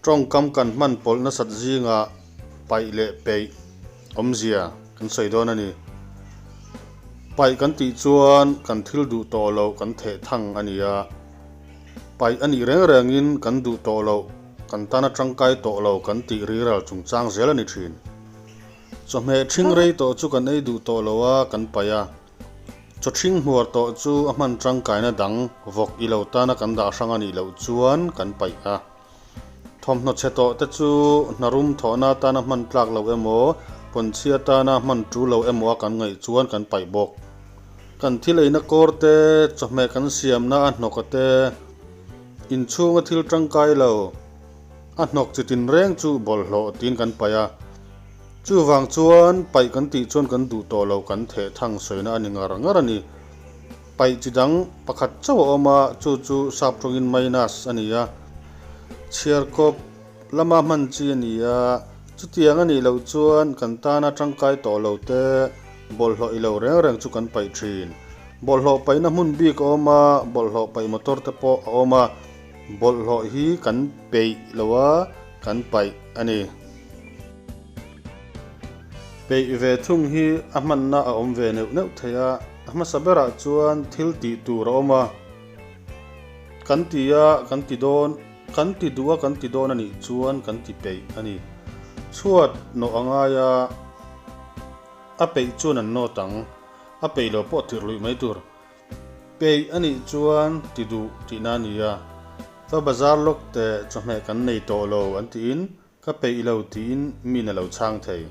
Tawngkam kan hman pawlh nasat zingah paih leh peih awmzia kan sawi dawn a ni. Paih kan tih chuan kan thil duh tawh loh kan theh thang a ni a. Paih a nih reng rengin kan duh tawh loh, kan tana tangkai tawh lo kan tih riral chungchang zel a ni thin. Chawhmeh ṭhing rei tawh chu kan ei duh tawh lo a, kan paih a. Chaw ṭhing hmuar tawh chu a hman tangkaina dang vawk i lo tana kan dah hrang a nih loh chuan kan paih a. Thawmhnaw chhe tawh te chu hnarum thawhna atana hman tlak lo emaw, pawnchhi atana hman ṭul lo emaw a kan ngaih chuan kan paih bawk. Kan thil eina kawr te, chawhmeh kan siamna a hnawk a te, inchhunga thil tangkai lo a hnawk chi tinreng chu bawlhhlawh tiin kan paih a. Chuvang chuan paih kan tih chuan kan duh tawh lo kan theh thang sawina a ni ngar ngar a ni. Paih chi dang pakhat chauh a awm a, chu chu sap tawngin minus a ni a. Chhiarkawp lama hman chi a ni a, chutiang a nih loh chuan kan tana tangkai tawh lo te bawlhhlawh i lo reng reng chu kan paih thin. Bawlhhlawh paihna hmun bik a awm a, bawlhhlawh paih motor te pawh a awm a, bawlhhlawh hi kan peih lo a, kan paih a ni. Peih ve thung hi a hmanna a awm ve neuh neuh thei a, a hmasa berah chuan thil tih tur a awm a, kan ti a kan ti dawn, kan ti duh a kan ti dawn a nih chuan kan ti peih a ni. Chhuat nawh a ngai a, a peih chuan an nawt ang, a peih lo pawh tirh luih mai tur. Peih a nih chuan ti duh tihna a ni a, va bazar lawk teh chawhmeh kan nei tawh lo an tiin Ka peih lo tiin min a lo chhang thei.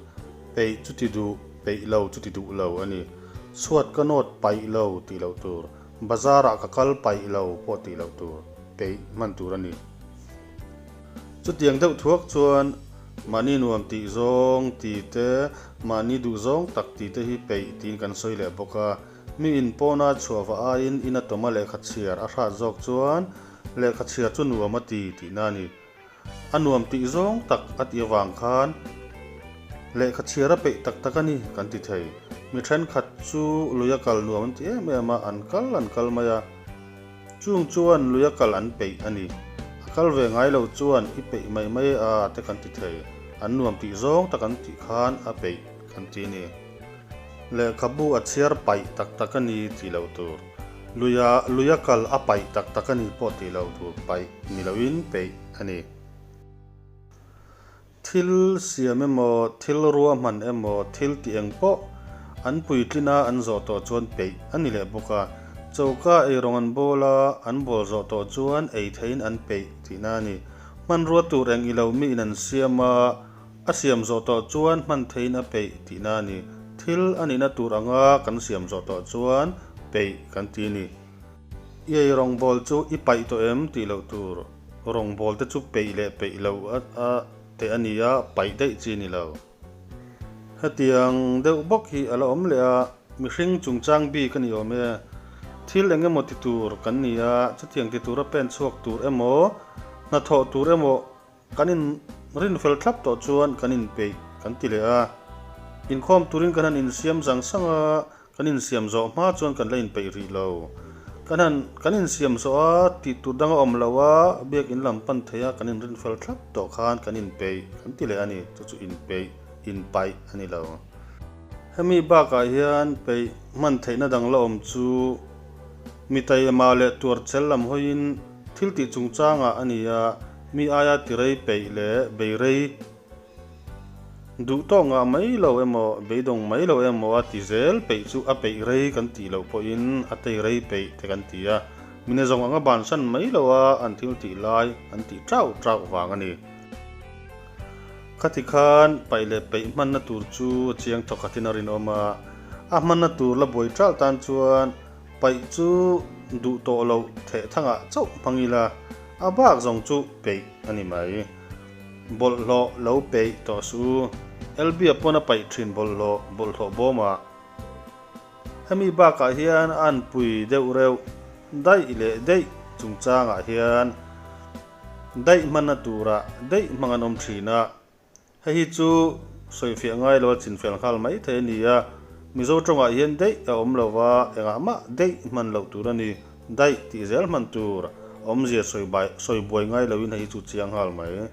Peih chu ti duh, peih lo chu ti duh lo a ni. Chhuat ka nawt paih lo tih loh tur, bazar ah ka kal paih lo pawh tih loh tur, peih hman tur a ni. Chutiang deuh thuak chuan mahni nuam tih zawng ti te, mahni duh zawng tak ti te hi peih tiin kan sawi leh bawk a. Mi in pawna chhuah va aiin in a tawma lehkha chhiar a hrat zawk chuan lehkha chhiar chu nuam a ti tihna a ni. A nuam tih zawng tak a tih avang khan lehkha chhiar a peih tak tak a ni kan ti thei. Mi thenkhat chu lui a kal nuam an ti em em a, an kal an kal mai a. Chung chuan lui a kal an peih a ni. A kal ve ngai lo chuan i peih mai mai a te kan ti thei. An nuam tih zawng tak an tih khan a peih kan ti a ni. Lehkhabu a chhiar paih tak tak a ni tih loh tur. Luia luia kal a paih tak tak a ni pawh tih loh tur paih ni loin peih a ni. Thil siam emaw, thil ruahman emaw, thil tih eng pawh an puitlina an zawh tawh chuan peih a ni leh bawk a. Choka eirawng an bawl a, an bawl zawh tawh chuan ei theiin an peih tihna a ni. Hmanrua tur eng i lo miin an siam a, A siam zawh tawh chuan hman theiin a peih tihna a ni. Thil a nihna tur anga kan siam zawh tawh chuan peih kan ti a ni. I ei rawngbâwl chu i paih tawh em tih loh tur. Rawngbâwl te chu peih leh peih loh a teh a ni a, paih daih chi a ni lo. Hetiang deuh bawk hi a la awm leh a, mihring chungchang bik a ni awm e. Thil eng emaw ti tur kan ni a, chutiang ti tura pen chhuak tur emaw, hnathawh tur emaw Kan in rin fel thlap tawh chuan kan in peih kan ti leh a, inkhawm turin kan han insiam zang sang a, kan insiam zawh hma chuan kan la inpeih rih lo. Kan han kan insiam zawh a, tih tur dang a awm lo a, biakin lam pan thei a kan in rin fel thlap tawh khan kan inpeih kan ti leh a ni, chu chu inpeih, inpaih a ni lo. Hemi bakah hian peih hman theihna dang la awm chu mi taima leh tuarchel lam hawiin Thil tih chungchangah a ni a, mi aia tirei peih leh beirei duh tawk ngah mai lo emaw, beidawng mai lo emaw a ti zel peih chu a peih rei kan tih loh pawhin a tei rei peih te kan ti a, mine zawng anga bansan mai lo a an thil tih lai an tih chauh chauh vang a ni. Khati khan paih leh peih hmanna tur chu a chiang thawkhatin a rinawm a, a hmanna tur la buai ṭalh tan chuan Paih chu duh tawh loh theh thangah chauh hmang ila, a bak zawng chu peih a ni mai. Bawlhhlawh lo peih tawh suh u. Elbia pawn a paih thin bawlhhlawh, bawlhhlawh bawmah. Hemi bakah hian a anpui deuh reuh daih leh deih chungchangah hian daih hmanna turah deih hmang an awm thin a. Hei hi chu sawifiah ngai lo a chinfel nghal mai thei a ni a, Mizo tawngah hian daih a awm lo va, engah mah daih hman loh tur a ni, daih tih zel hman tur awmzia sawi bai sawi buai ngai loin hei hi chu chiang nghal mai.